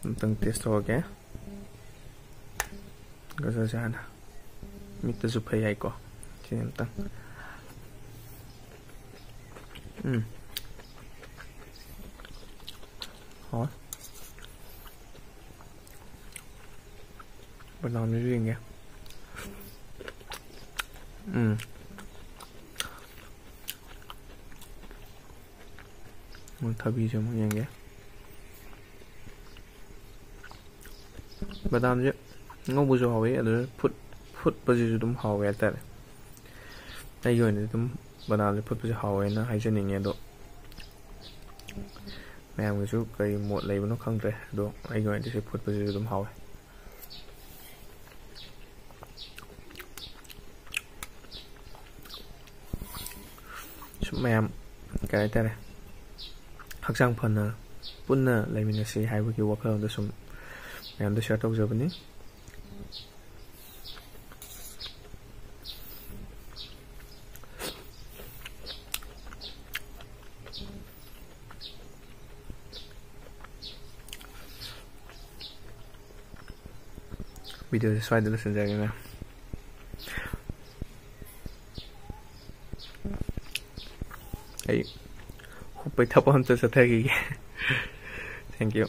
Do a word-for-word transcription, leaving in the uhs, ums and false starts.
ꯑꯝꯇꯪ ꯇꯦꯁ ꯇꯧꯔꯒꯦ꯫ ꯒꯖꯔꯁꯦ ꯍꯥꯟꯅ, ꯃꯤꯠꯇꯁꯨ ꯐꯩ ꯍꯥꯏꯀꯣ꯫ ꯁꯤꯅꯤ ꯑꯝꯇꯪ꯫ ꯎꯝ꯫ ꯍꯥꯎꯋꯦ꯫ ꯕꯗꯥꯝꯁꯤꯁꯨ ꯌꯦꯡꯒꯦ꯫ ꯎꯝ꯫ ꯃꯣꯏ ꯊꯕꯤꯁꯦ ꯑꯃꯨꯛ ꯌꯦꯡꯒꯦ꯫ ꯕꯗꯥꯝꯁꯦ ꯉꯧꯕꯁꯨ ꯍꯥꯎꯋꯤ, ꯑꯗꯨ ꯐꯨꯠ-, ꯐꯨꯠꯄꯁꯤꯁꯨ ꯑꯗꯨꯝ ꯍꯥꯎꯋꯦ ꯍꯥꯏꯇꯥꯔꯦ꯫ ꯑꯩꯒꯤ ꯑꯣꯏꯅꯗꯤ ꯑꯗꯨꯝ ꯕꯗꯥꯝꯁꯦ ꯐꯨꯠꯄꯁꯦ ꯍꯥꯎꯋꯦꯅ ꯍꯥꯏꯖꯅꯤꯡꯉꯦ꯫ ꯑꯗꯣ ꯃꯌꯥꯝꯒꯤꯁꯨ ꯀꯔꯤ ꯃꯣꯠ ꯂꯩꯕꯅꯣ ꯈꯪꯗ꯭ꯔꯦ, ꯑꯗꯣ ꯑꯩꯒꯤ ꯑꯣꯏꯅꯗꯤ ꯁꯤ ꯐꯨꯠꯄꯁꯤꯁꯨ ꯑꯗꯨꯝ ꯍꯥꯎꯋꯦ꯫ ꯁꯨꯝ ꯃꯌꯥꯝ, ꯀꯩ ꯍꯥꯏꯇꯥꯔꯦ, ꯍꯛꯆꯥꯡ ꯐꯅ ꯄꯨꯟꯅ ꯂꯩꯃꯤꯟꯅꯁꯤ ꯍꯥꯏꯕꯒꯤ ꯋꯥꯈꯜꯂꯣꯟꯗ ꯁꯨꯝ ꯃꯌꯥꯝꯗ ꯁꯤꯌꯔ ꯇꯧꯖꯕꯅꯤ꯫ ꯚꯤꯗꯤꯑꯣꯁꯦ ꯁ꯭ꯋꯥꯏꯗ ꯂꯣꯏꯁꯤꯟꯖꯔꯒꯦꯅꯦ꯫ ꯑꯩ ꯍꯨꯞꯄꯩ ꯊꯕꯛ ꯑꯝꯇ ꯆꯠꯊꯈꯤꯒꯦ꯫ Thank you꯫